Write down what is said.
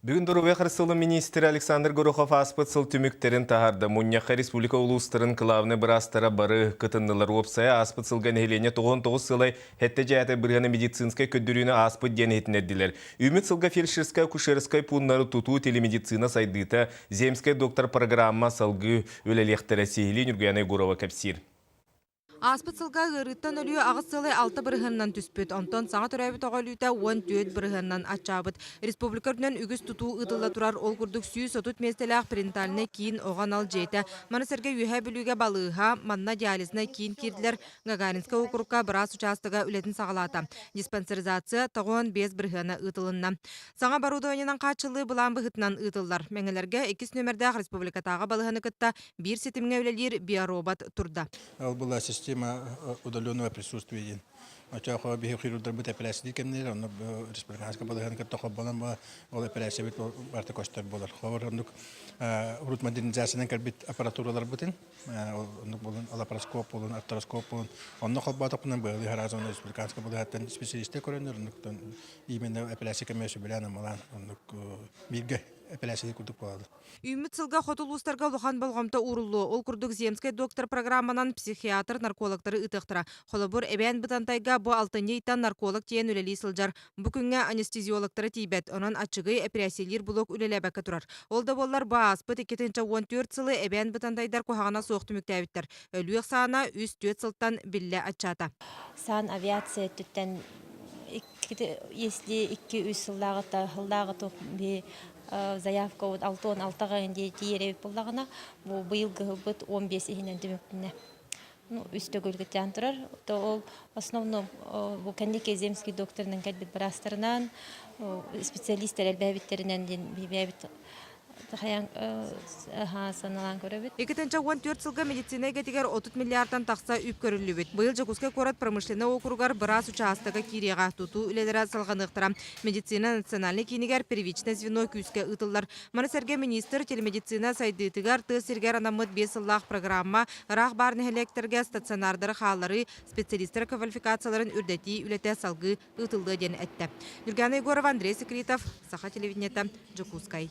Бүгүн доруобуйа харыстабылын миниистирэ Александр Горохов ааспыт сыл түмүктэрин таһаарда. Мунньахха республика улуустарын кылаабынай быраастара бары кытыннылар. Уопсайа ааспыт сылга нэһилиэнньэ 99 сылай сэттэ дьээтэ бырыһыана медицинскэй көрдөрүүнү ааспыт диэн иһитиннэрдилэр. Үүммүт сылга фельдшерскай-акушерскай пууннары тутуу, телемедицина сайдыыта, Земскэй доктор программа салгыы үлэлиэхтэрэ. Сиһилии Ньургуяна Егорова кэпсиир. Ааспыт сылга ыарыыттан өлүү аҕыс сылы алта бырыһыанынан түспүт, онтон саҥа төрөөбүт оҕо өлүүтэ 14 бырыһыанынан аччаабыт. Республика үрдүнэн үгүс тутуу ыытылла турар, ол курдук 130 миэстэлээх перинатальнай киин, оҕо анал дьиэтэ. Маны сэргэ Үөһээ Бүлүүгэ балыыһа, манна диализнай киин киирдилэр, Гагаринскай уокурукка быраас учаастага үлэтин саҕалаата. Диспансеризация 95 бырыһыана ыытылынна. Саҥа оборудованиенан хааччыллыы былаан быһыытынан ыытыллар. Мэҥэлэргэ иккис нүөмэрдээх республикатааҕы балыыһаны кытта биир ситимҥэ үлэлиир биоробот турда. Ол была система удаленного присутствия диэн. Очоохо биһи хирурдарбыт эпэрээссийдиир кэмнэр, онно республиканскай балыыһаны кытта холбонон ол эпэрээссийэбит барыта көстөр буолар. Холобур, оннук урут модернизациянан кэлбит аппаратураларбытын, оннук буолун, лапароскоп буолун, артроскоп буолун, онно холбоотохпунан быалыы хараазы республиканскай балыыһаттан специалистер көрөннөр, оннуктан именно эпэрээссийэ кэмэ сүбэлээн амалаан, оннук бииргэ эпэрээссийэ курдук буолалар. Үүммүт сылга хоту улуустарга улахан болҕомто ууруллуо. Ол курдук Земскэй доктор программанан психиатр наркологтары ыытыахтара. Холобур, Эбээн Бытантайга бу алтынньы ыйтан нарколог тиийэн үлэлии сылдьар. Бу күҥҥэ анестезиологтара тиийбэт, онон аччыгый эпэрээссийэлиир блок үлэлээбэккэ турар. Ол да буоллар, бу ааспыт 2014 сылы Эбээн Бытантайдар куһаҕана суох түмүктээбиттэр. Өлүү ахсаана 3-4 сылтан биллэ аччаата. Санавиация өттүттэн если 2-3 сыллааҕыта сыллааҕы заявка 66-ға тиийэр эбит буоллаҕына, бу быйылгы 15 иһинэн түмүктэнэ. Ну, үс төгүлгүттээн турар. То ол основном бу кэнники земский докторынан кэлбит быраастарынан, специалистер элбээбиттеринэн диэн бибээбит саналаан көрөбүт. 2014 сылга медицина эйгэтигэр 30 миллиардтан тахса үп көрүллүбүт. Быйыл Дьокуускай куорат промышленнай округар быраас учаастага киириэҕэ, тутуу үлэлэрэ салҕаныахтара. Медицина национальнай киинигэр первичное звено күүскэ ыытыллар. Маны сэргэ министр телемедицина сайдыытыгар тыа сиригэр анаммыт биэс сыллаах программа, ыраах баар нэһилиэктэргэ стационардары хаалларыы, специалистар квалификацияларын үрдэтии үлэтэ салгыы ыытыллыа диэн эттэ. Нюргана Егорова, Андрей Секретов, Саха телевидениета, Дьокуускай.